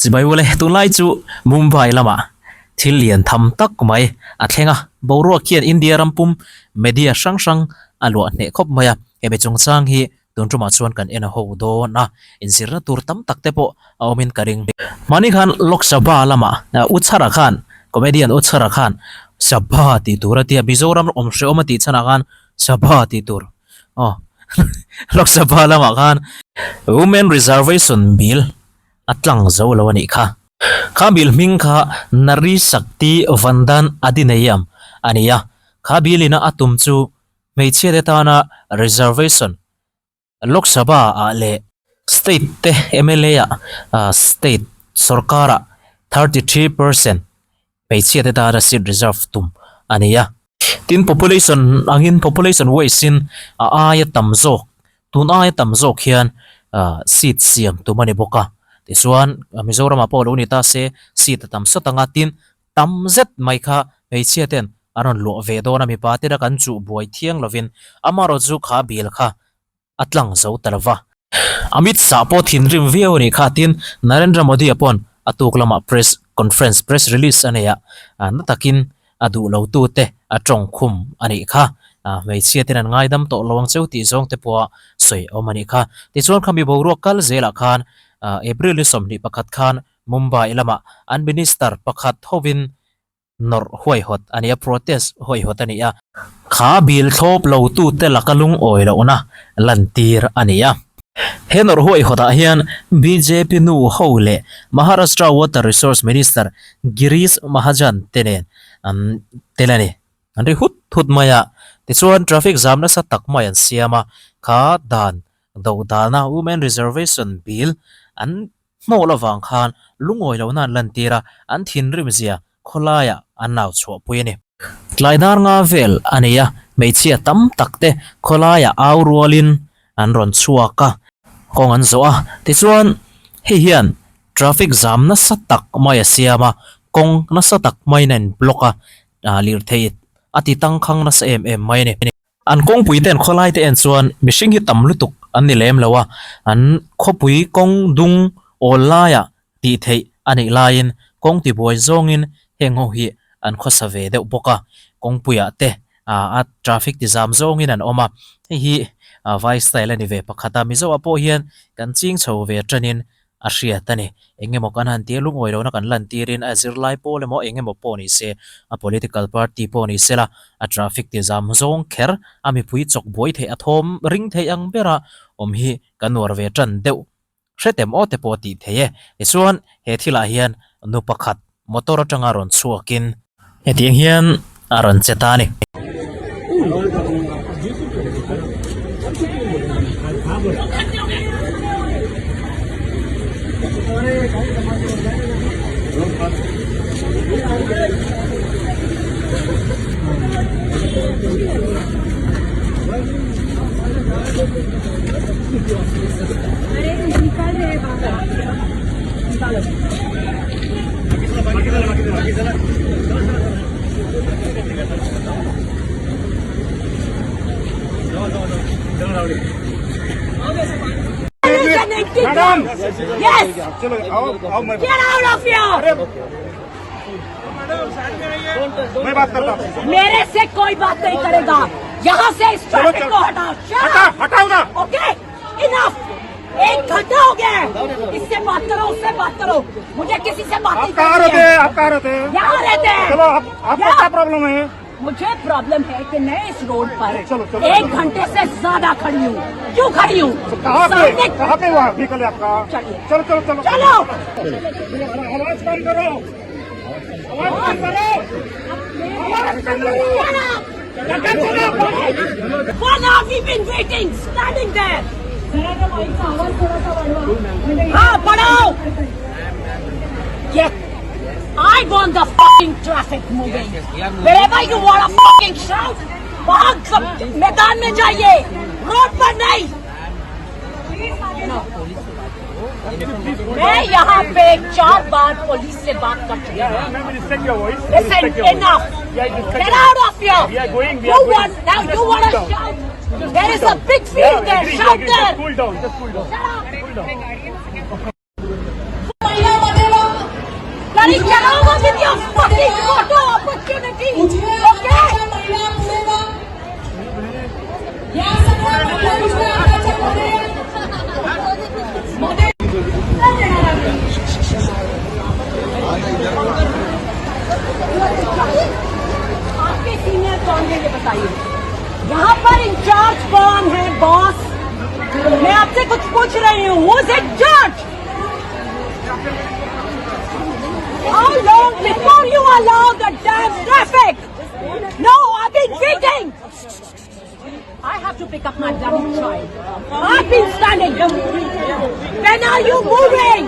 Chibai ule, tunlai chu Mumbai lamah thil lian tham tak mai a thleng a, boruak hian India ram pum media hrang hrang a luah hneh khawp mai a, hemi chungchang hi tun tumah chuan kan en a ho dawn a, inzirna tur tam tak te pawh a awmin ka ring. Hmani khan Lok Sabha lamah Uchhara khan, comedian Uchhara khan Sabha tih tur a tia, Mizoram awm hrehawm a tih chhanah khan Sabha tih tur aw Lok Sabha lamah khan Women Reservation Bill a tlang zo lo a nih kha. Kha bill hming kha Nari Shakti Vandan Adhinayam a ni a, kha bill ina a tum chu hmeichhia te tana reservation Lok Sabha ah leh state te mla ah state sorkar ah 33% hmeichhia te tana seat reserve tum a ni a. Tin population angin population wise in a aia tam zawk tun aia tam zawk hian ah seat siam tum a ni bawk a tichuan Mizoram ah pawh lo ni ta se seat a tam sawt ang a tin tam zet mai kha hmeichhia ten an rawn luah ve dawn a mipa tena kan chuh buai thiang lovin amaherawh chu kha bill kha a tlang zo ta lo va. Amit Shah pawh thinrim viau a nih kha tin Narendra Modi-a paw'n a tuk lamah press conference, press release a nei a, na takin a duh lo tute a tawng khum a nih kha. Hmeichhia ten an ngaidam tawh lo ang cheu tih zawng te pawha sawi a awm a nih kha. Tichuan khami boruak kal zelah khan April ni 21 khan Mumbai lamah an minister pakhat hovin nawrh huaihawt a ni a, protest huaihawt a ni a. Kha bill thlawp lo tute laka lungawi lohna lantir a ni a. He nawrh huaihawtah hian bjp nu ho leh Maharashtra Water Resource Minister Girish Mahajan te nen an tel a ni. An ri hut hut mai a, tichuan traffic zam nasa tak mai an siam a, kha dan dodalna Women Reservation Bill an Hmawlh avang khan lungawi lohna an lantir a, an thinrim zia khawlaiah an nau chhuahpui a ni. Tlai dar nga vel a nei a, hmeichhia tam tak te khawlaiah au rualin an rawn chhuak a, kawng an zawh a, tichuan hei hian traffic zam nasa tak mai a siam a, kawng nasa tak maiin a in block a, lirthei a ti tangkhang nasa em em mai a ni. An kawngpui te an khawlai te en chuan mihring hi tam lutuk an ni lem lo a, an khawpui kawng dung awl laiah tih theih a nih laiin kawng tibuai zawngin heng ho hi an khawsa ve deuh bawk a, kawngpuiah te a traffic ti zam zawngin an awm a, hei hi vai style a ni ve pakhat a, Mizo ah pawh hian kan ching chho ve tanin a hriat a ni. Eng emaw kan han tir lungawi lohna kan lantirin a zirlai pawl emaw eng emaw pawh ni se, a political party pawh ni sela, a traffic ti zam zawng kher a mipui chawk buai theih a thawm ring theih ang bera awm hi kan uar ve tan deuh hretem aw te pawh tih thei e. Tichuan he thilah hian nu pakhat motor atanga rawn chhuakin hetiang hian a rawn che ta a ni. Madam Yes! चलो आओ आओ मैं Get out of here! मैं बात करता हूँ मेरे से कोई बात नहीं करेगा यहाँ से इस चलो, ट्रैफिक चलो। को हटाओ हटा हटाओ ना ओके इनफ एक घंटा हो गया है इससे बात करो उससे बात करो मुझे किसी से बात आप नहीं कहाँ करनी रहते है हैं आप कहाँ रहते हैं यहाँ रहते हैं चलो आप आपको यहाँ। क्या प्रॉब्लम है मुझे प्रॉब्लम है कि मैं इस रोड पर चलो, चलो। एक घंटे से ज्यादा खड़ी हूँ क्यों खड़ी हूँ तो कहाँ पे सामने कहाँ पे हुआ व्हीकल है आपका चलिए। चलो चलो चलो चलो आवाज कम करो आवाज कम करो आवाज कम करो One hour we've been waiting, standing there. हाँ बढ़ाओ Get. I want the fucking traffic moving. Wherever you want to fucking shout, वहाँ सब मैदान में जाइए रोड पर नहीं मैं यहाँ पे चार बार पुलिस से बात कर चुकी हूँ Ma'am, respect your voice. Listen, Respect your voice. enough. Yeah, respect Get your out of here. We are going, we you are going. want now? Just You want to cool down. shout? Just There cool is a down. big field Yeah, there. agree, Shout agree. there. Just cool down. Just cool down. Shut up. Cool down. महिला Bloody get over with your fucking photo opportunity. Okay? आपके senior कौन है ये बताइए यहाँ पर इंचार्ज कौन है बॉस मैं आपसे कुछ पूछ रही हूँ who is in charge How long before you allow the damn traffic? No, I've been waiting. I have to pick up my bloody child. I've been standing. When are you moving?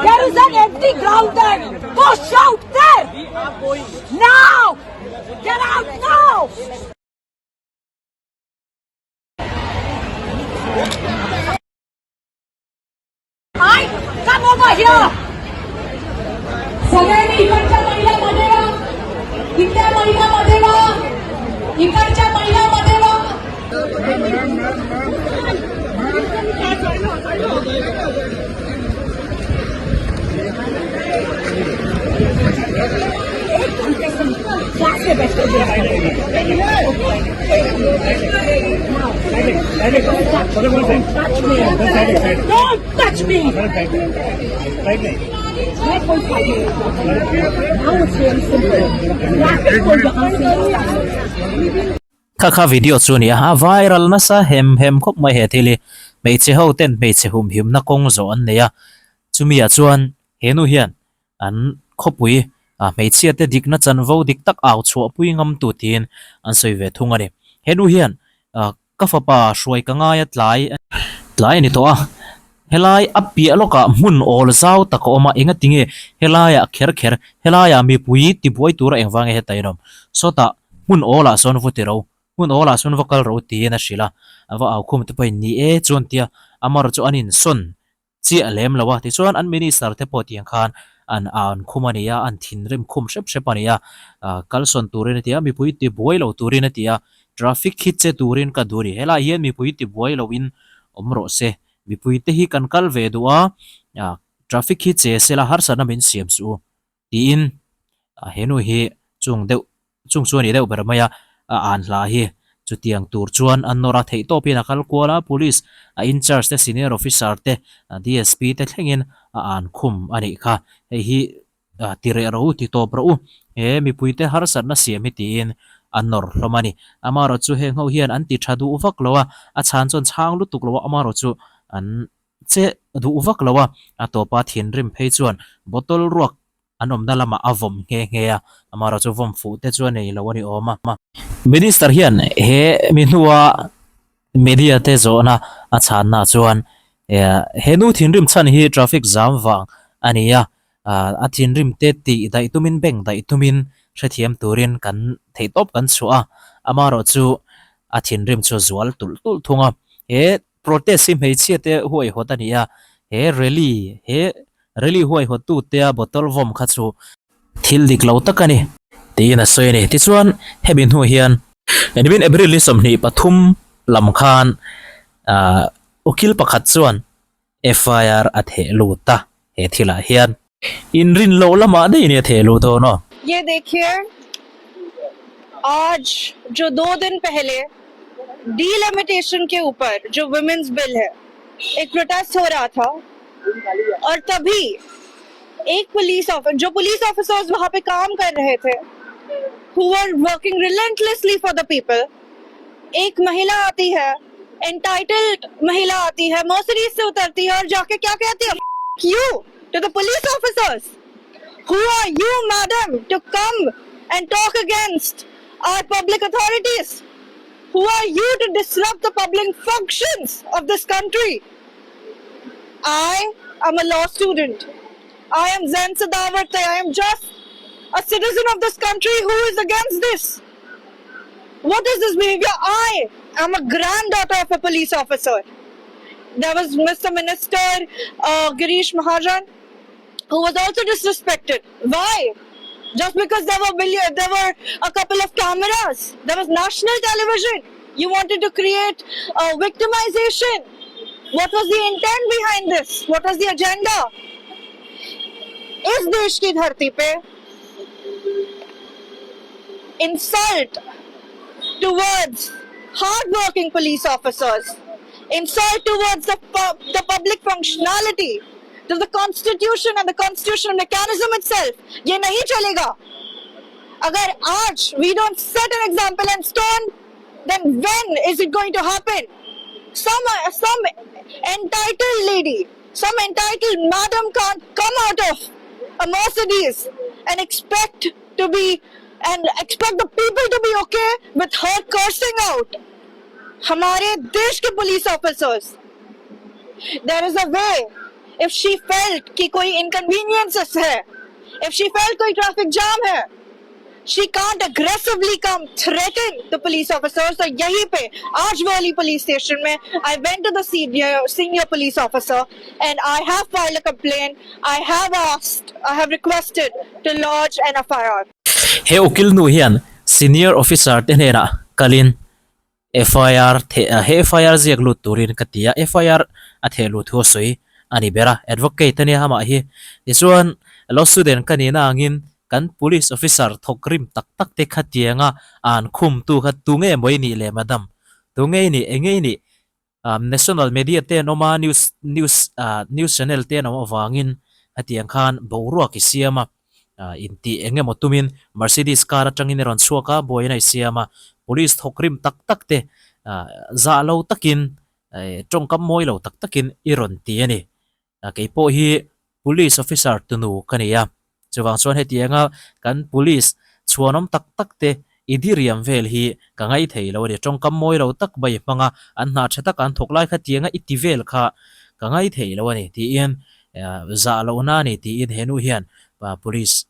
There is an empty ground there. Go shout there. Now. Get out now. I come over here. सगळ्यांनी इकडच्या महिला मध्ये वा इथल्या महिला मध्ये वा इकडच्या महिला मध्ये वा क्लास में बैठ कर Touch me. Don't touch me. मैं कोई फाइट नहीं Now it's very simple. Traffic को यहाँ से Kha kha video chu ni a a viral nasa hem hem khawp mai he thil hi hmeichhe ho ten hmeichhe humhim na kawng zawh an nei a chumi ah chuan he nu hian an khawpui ah hmeichhia te dikna chanvo dik tak au chhuah pui ngam tu tiin an sawi ve thung a ni he nu hian ah ka fapa hruai ka ngai a tlai tlai a ni tawh a helai a piah lawkah hmun awl zau tak a awm a enga tinge helaiah kher kher helaiah mipui tibuai tura engvang nge heta in awm sawtah hmun awlah sawn va ti ro hmun awlah sawn va kal ro tiin a hrilh a a va au khum te pawhin ni e chuan tia amarawh chu an insawn chiah lem lo a tichuan an minister te pawh tiang khan an an khum a ni a an thinrim khum hrep hrep a ni a ah kalsawn turin a ti a mipui tibuai lo turin a ti a traffic hi che turin ka duh a ni helaiah hian mipui tibuai loin awm rawh se mipui te hi kan kal ve duh a ah traffic hi che sela harsatna min siam suh u tiin he nu hi chung deuh chung chu a ni deuh ber mai a a an hla hi chutiang tur chuan an nawr a theih tawpin a kal kual a police a incharge te senior officer te DSP te thlengin a an khum a nih kha hei hi ti reh rawh u ti tawp rawh u he mipui te harsatna siam hi tiin an nawr hlawm a ni amarawh chu heng ho hian an ti tha duh vak lo a a chhan chuan chhang lutuk lo a amarawh chu an che duh vak lo a a tawpa thinrim phei chuan bottle ruak an awmna lamah a vawm nghe nghe a, amaherawh chu vawm fuh te chu a nei lo a ni awm a. Minister hian he mi hnua media te zawhna a chhanna chuan he nu thinrim chhan hi traffic jam vang a ni a, a thinrim te tih daih tumin bank daih tumin hrethiam turin kan theihtawp kan chhuah a, amaherawh chu a thinrim chu a zual tulh tulh thung a, he Protest hi hmeichhia te huaihawt a ni a, he rally he rally huaihawt tu tea bottle vawm kha chu thil dik lo tak a ni tiin a sawi a ni. Tichuan hemi hnu hian nimin April ni 23 lam khan ah ukil pakhat chuan FIR a theh lut a he thilah hian. Inrin loh lamah daih ni a theh luh dawn aw. Ye dekhiye aaj jo do din pehle delimitation ke upar jo women's bill hai ek protest ho raha tha aur tabhi ek police officer jo police officers wahan pe kaam kar rahe the who were working relentlessly for the people ek mahila aati hai entitled mahila aati hai Mercedes se utarti hai aur jaake kya kehti hai you to the police officers who are you madam to come and talk against our public authorities who are you to disrupt the public functions of this country I am a law student I am Zen Sadavarte I am just a citizen of this country who is against this what is this behavior I am a granddaughter of a police officer there was Mr. Minister uh, Girish Mahajan who was also disrespected. Why? Just because there were billion, there were a couple of cameras. There was national television. You wanted to create uh, victimization. What was the intent behind this? What was the agenda? इस देश की धरती पे insult towards hard-working police officers, insult towards the, pu- the public functionality, to the constitution and the constitutional mechanism itself, ये नहीं चलेगा अगर आज we don't set an example and stone, then when is it going to happen? Some some entitled lady, some entitled madam can't come out of a Mercedes and expect to be and expect the people to be okay with her cursing out हमारे देश के police officers there is a way if she felt कि कोई inconveniences है if she felt कोई traffic jam है she can't aggressively come threaten the police officers तो यहीं पे आज वर्ली पुलिस स्टेशन में I went to the senior senior police officer and I have filed a complaint I have asked I have requested to lodge an FIR He ukil nu hian senior officer te hnenah kalin FIR the he FIR ziak lut turin ka ti a, FIR a theh luh thu a sawi a ni ber a, advocate a nia amah hi. Tichuan law student ka nihna angin kan police officer thawk rim tak tak te khatianga an khum tu kha tunge maw i nih le madam? Tunge i nih? Enge i nih? National media te an awm a, news news ah news channel te an awm avangin hetiang khan boruak i siam a, intih eng emaw tumin Mercedes car atangin i rawn chhuak a, buaina i siam a, police thawk rim tak tak te zah lo takin tawngkam mawi lo tak takin i rawn ti a ni. Kei pawh hi Police officer tunu ka ni a, chuvang chuan hetianga kan police chhuanawm tak tak te i diriam vel hi ka ngai thei lo a ni. Tawngkam mawi lo tak mai hmanga an hna tha taka an thawk lai kha tianga i ti vel kha ka ngai thei lo a ni tiin zah lohna a ni tiin he nu hian police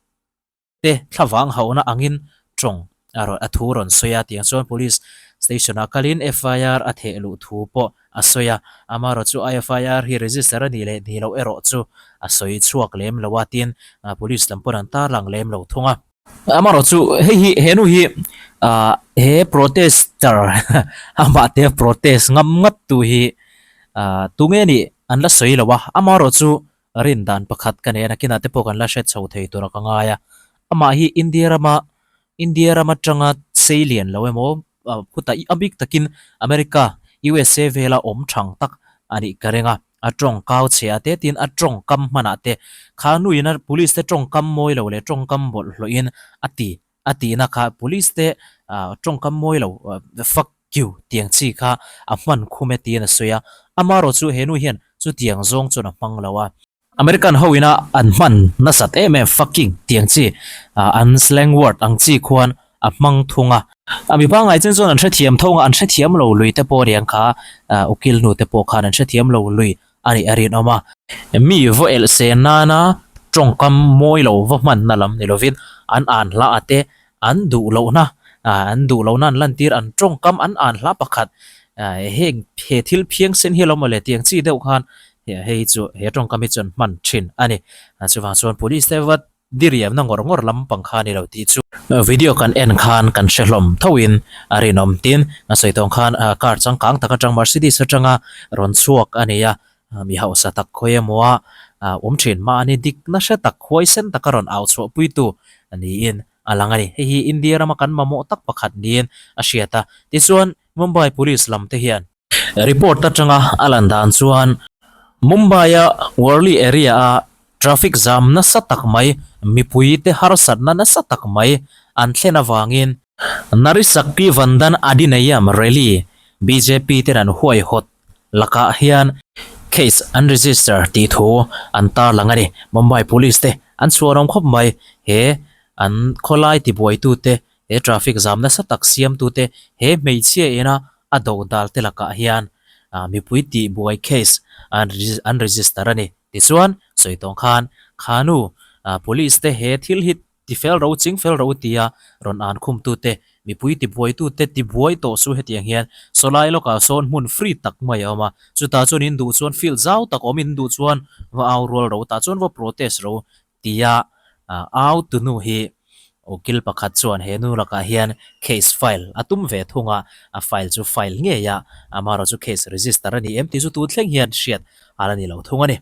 te thlavang hauhna angin tawng a rawn a thu rawn sawi a, tiang chuan police station ah kalin FIR a theh luh thu pawh a sawi a, amaherawh chu a FIR hi register a nih leh nih loh erawh chu a sawi chhuak lem lo a, tin police lam pawn an tarlang lem lo thung a. Amaherawh chu hei hi he nu hi ah he protester amah te protest ngam ngat tu hi ah tunge nih an la sawi lo a, amaherawh chu Rin dan pakhat ka nei a, nakinah te pawh kan la hre chho thei tur a ka ngai a. Amah hi India rama India ram atanga sei lian lo emaw khutah a bik takin America, USA vela awm thang tak a nih ka ring a. A tawng kau chhe a te tin a tawngkam hmanah te kha nuin a police te tawngkam mawi lo leh tawngkam bawlhhlawhin a ti a tihna kha police te tawngkam mawi lo fuck you tiang chi kha a hman khum e tiin a sawi a, amaherawh chu he nu hian chutiang zawng chuan a hmang lo a. American ho ina an hman nasat em em fucking tiang chi an slang word ang chi khuan a hmang thung a. A mi pangngai chen chuan an hrethiam tho ang a, an hrethiam lo lui te pawh riang kha ukil nu te pawh khan an hrethiam lo lui a nih a rinawm a. Mi va elh se nana tawngkam mawi lo va hmanna lam ni lovin an an hla a te an duh lohna an duh lohna an lantir an tawngkam an an hla pakhat heng he thil phiang sen hi a lo mawle tiang chi deuh khan hei chu he tawngkam hi chuan hman thin a ni. Chuvang chuan police te va Diriamna ngawr ngawr lampang kha a ni lo tih chu video kan en khan kan hre hlawm thoin a rinawm. Tin, a sawi tawng khan car changkang tak atang Mercedes atanga rawn chhuak a ni a, mi hausa tak khawi emaw a awm thin. Mahni dikna hre tak, huaisen taka rawn au chhuahpuitu niin a lang a ni. Hei hi India rama kan mamawh tak pakhat niin a hriat a. Tichuan, Mumbai Police lam te hian Report atanga a lan dan chuan Mumbai-a Worli area-a traffic jam nasa tak mai, mipuite harsatna nasa tak mai an thlen avangin Narisakti Vandan Adinayam rally bjp ten an huaihawt lakah hian case an register tih thu an tarlang a ni. Mumbai Police te an chhuanawm khawp mai. He an khawlai tibuaitute He traffic zam nasa tak siamtute he hmeichhia ina a do dal te lakah hian mipui tihbuai case an register a ni. Tichuan, sawi tawng khan khanu police te he thil hi tifel ro chingfel ro tia rawn an khumtute mipui tibuaitute tibuai tawh chu hetiang hian sawlai lawkah sawn hmun free tak mai a awm a, chutah chuan in duh chuan field zau tak awm in duh chuan va au rual ro tah chuan va protest ro tia au tunu hi ukil pakhat chuan he nu lakah hian case file a tum ve thung a, a file chu file ngei a, amaherawhchu case register a ni em tih chu tun thleng hian hriat a la ni lo thung a ni.